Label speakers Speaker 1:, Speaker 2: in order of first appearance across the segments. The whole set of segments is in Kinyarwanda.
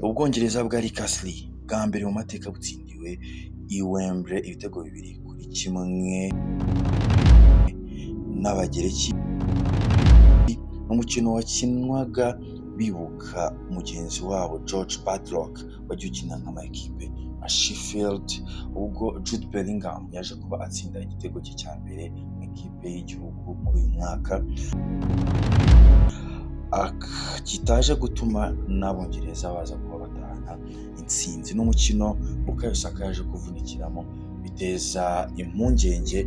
Speaker 1: Ubwongereza bwa Rick Astley bwa mbere mu mateka butsindiwe i Wembley ibitego 2-1 n'Abagereki. Umukino wakinwaga bibuka mugenzi wabo George Baldock wagiye ukina nk'amakipe nka Sheffield, ubwo Jude Bellingham yaje kuba atsinda igitego cye cya mbere mu ikipe y'igihugu muri uyu mwaka, kitaje gutuma n'Abongereza baza kuba batahana intsinzi. N'umukino Bukayo Saka yaje kuvunikiramo, biteza impungenge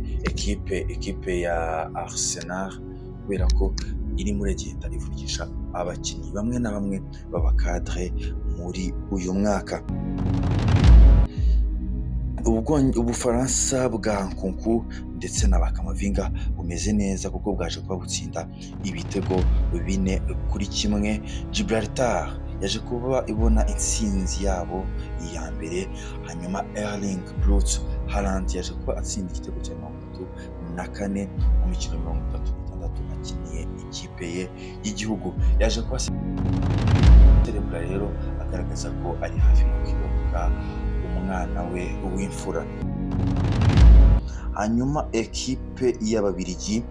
Speaker 1: ekipe ya Arsenal, kubera ko irimo iragenda ivunikisha abakinnyi bamwe na bamwe b'abakadre muri uyu mwaka. Ubufaransa bwa Nkunku ndetse na ba Kamavinga bumeze neza, kuko bwaje kuba butsinda ibitego 4-1. Gibraltar yaje kuba ibona intsinzi yabo ya mbere. Hanyuma Erling Braut Haaland yaje kuba atsinda igitego cya 34 mu mikino 36 akiniye ikipe ye y'igihugu. Yaje kuba serebura rero, agaragaza ko ari hafi mu kwibaruka umwana we w'imfura. Hanyuma ekipe y'Ababiligi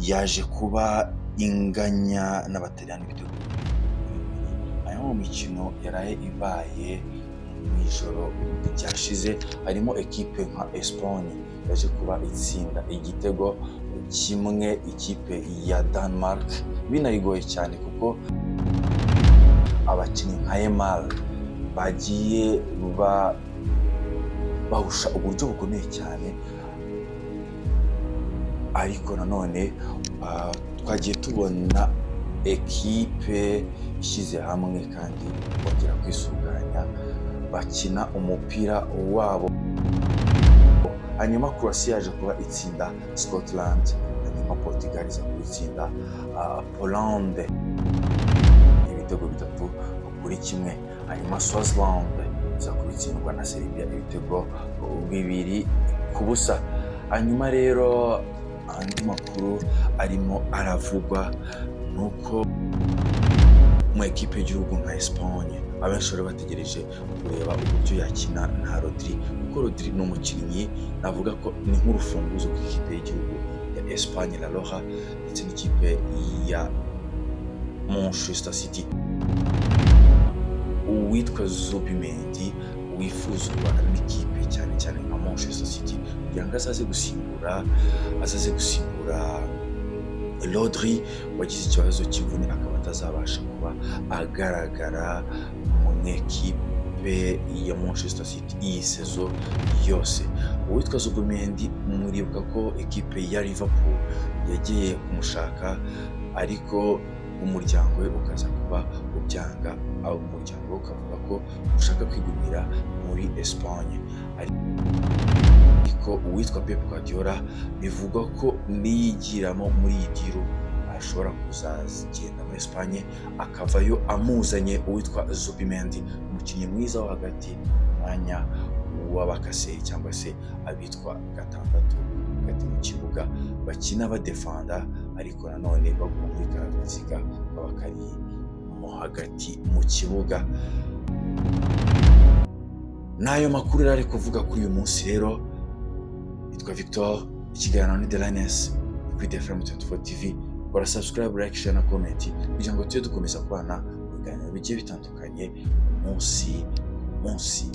Speaker 1: yaje kuba inganya n'Abataliyani ibitego 2. Hanyuma mu mikino yaraye ibaye mu ijoro ryashize, harimo ekipe nka Espagne yaje kuba itsinda igitego 1 ikipe ya Denmark, binayigoye cyane kuko abakinnyi nka Yamal bagiye bahusha uburyo bukomeye cyane. Ariko nanone twagiye tubona ekipe ishyize hamwe kandi bongera kwisuganya, bakina umupira wabo. Hanyuma Croatia yaje kuba itsinda Scotland, hanyuma Portugal iza kubitsinda Poland ibitego 3-1, hanyuma Swaziland iza kubitsindwa na Serbia ibitego 2-0. Hanyuma rero andi makuru arimo aravugwa ni uko mu ekipe y'igihugu nka Espagne abenshi bari bategereje kureba uburyo yakina nta Rodri, kuko Rodri ni umukinnyi navuga ko ni nk'urufunguzo ku ikipe y'igihugu ya Espagne La Roja ndetse n'ikipe ya Manchester City. Uwitwa Zubimendi wifuzwa n'ikipe cyane cyane nka Manchester City kugira ngo azaze gusimbura Rodri wagize ikibazo cy'imvune, akaba atazabasha kuba agaragara mu ekipe ya Manchester City iyi saison yose. Uwitwa Zubimendi, muribuka ko ekipe ya Liverpool yagiye kumushaka, ariko umuryango we ukaza kuba ubyanga, umuryango we ukavuga ko ushaka kwigumira muri Espagne. Ariko uwitwa Pep Guardiola bivugwa ko niyigiramo muri iyi deal ashobora kuzagenda muri Espagne, akavayo amuzanye uwitwa Zubimendi, umukinnyi mwiza wo hagati, umwanya w'abakaseri cyangwa se abitwa gatandatu hagati mu kibuga, bakina badefanda ariko nanone baguma muri ka kaziga kaba kari mo hagati mu kibuga. N'ayo makuru rero ari kuvuga kuri uyu munsi. Rero yitwa Victor, ikiganiro ni The Lioness kuri The Frame 24 TV. Kora subscribe, like, share na comment kugira ngo tujye dukomeza kubana mu biganiro bigiye bitandukanye umunsi ku munsi.